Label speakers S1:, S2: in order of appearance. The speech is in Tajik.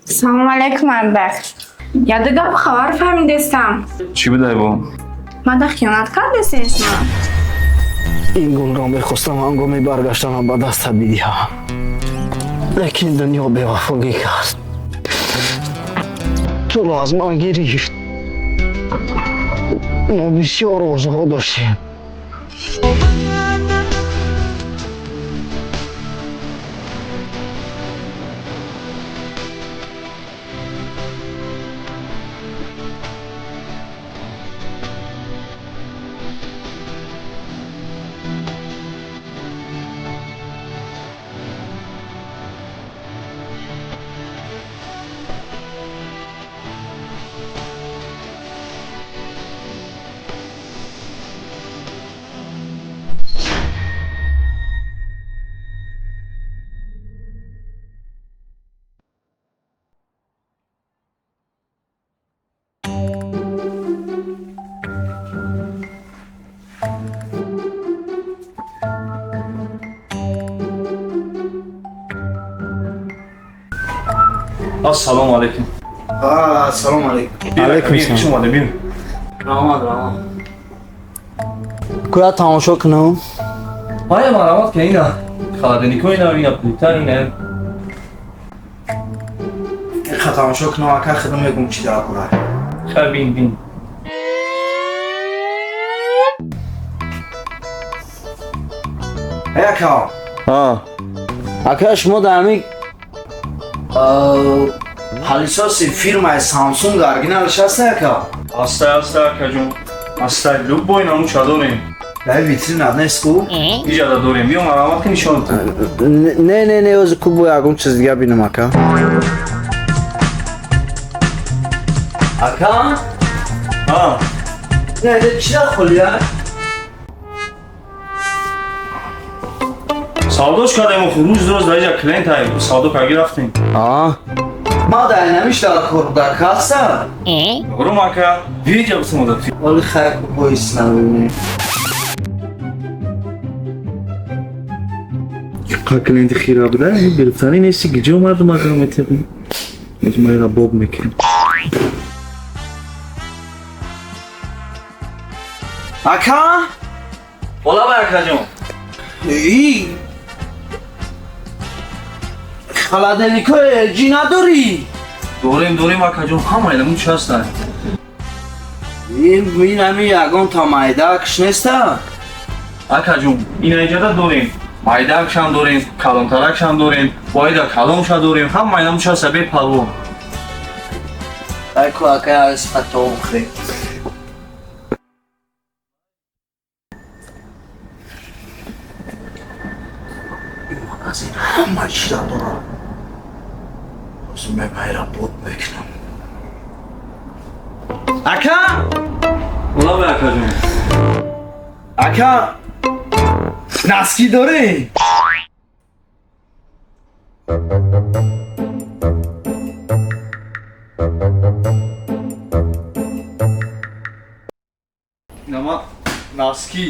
S1: Салом алейкум, мардак. Яду гап хабар фаҳмидестам.
S2: Чӣ будай бо?
S1: Мада хиёнат кардесен шумо?
S3: Ин гулро мехостам ҳангоми баргаштанам ба дастат бидиҳам, лекин дунё бевафогӣ кард, туро аз ман гирифт. Мо бисёр орзуҳо доштем.
S2: Ассалому алейкум.
S3: Ассалому алейкум.
S2: Алейкум салом. Хуш омадед, бин.
S3: Раҳмат, раҳмат. Куя тамошо кунам?
S2: Ая, марҳамат, ки ина холодильник ина, ина плита, ина.
S3: Иха тамошо кунам, ака, худам мегум чӣ дар кора.
S2: Хай, бин, бин.
S3: Эй, ака.
S2: А.
S3: Ака, шумо дар ҳамин пылесос и фирмаи Самсунг оригиналш ҳаста, ака?
S2: Ҳастай, ҳастай, акаҷон. Ҳастай, любой намуча дорем.
S3: Дар витрина нест ку?
S2: Иҷада дорем. Биё, марҳамат, ки нишон.
S3: Не, не, не, ози ку бо ягон чиз дига бинам, ака. Ака?
S2: А.
S3: Не, не, чӣ холия?
S2: Савдош кардем, охи рӯз рӯз дар иҷа клиент ай савдо карги рафтем.
S3: А? Ма дар намиш дар кор дар касса?
S2: Рум, ака, биё, бисмода.
S3: Оли хайр, ку боис набинем.
S2: Қа клиенти хира буда, гирифтанӣ нести, гиҷо мардум ака метиқи. Ма ира боб мекунем.
S3: Ака?
S2: Ола ба, акаҷон.
S3: И холодильник ҳои LG надорӣ?
S2: Дорем, дорем, акаҷон, ҳама иламун чи ҳастай.
S3: Ин ҳами ягон та майдакш неста?
S2: Акаҷон, ина иҷада дорем. Майдакшам дорем, калонтаракшам дорем, боида калонша дорем, ҳама иламун чи ҳаста бепарво.
S3: Ай ку, ака, аз фато бихӯрем. Ин магазин ҳама чиза дорад. Ҳозир мемайра боб мекунам. Ака?
S2: Ола ба, акаҷон.
S3: Ака, носки дорӣ?
S2: Инама носки.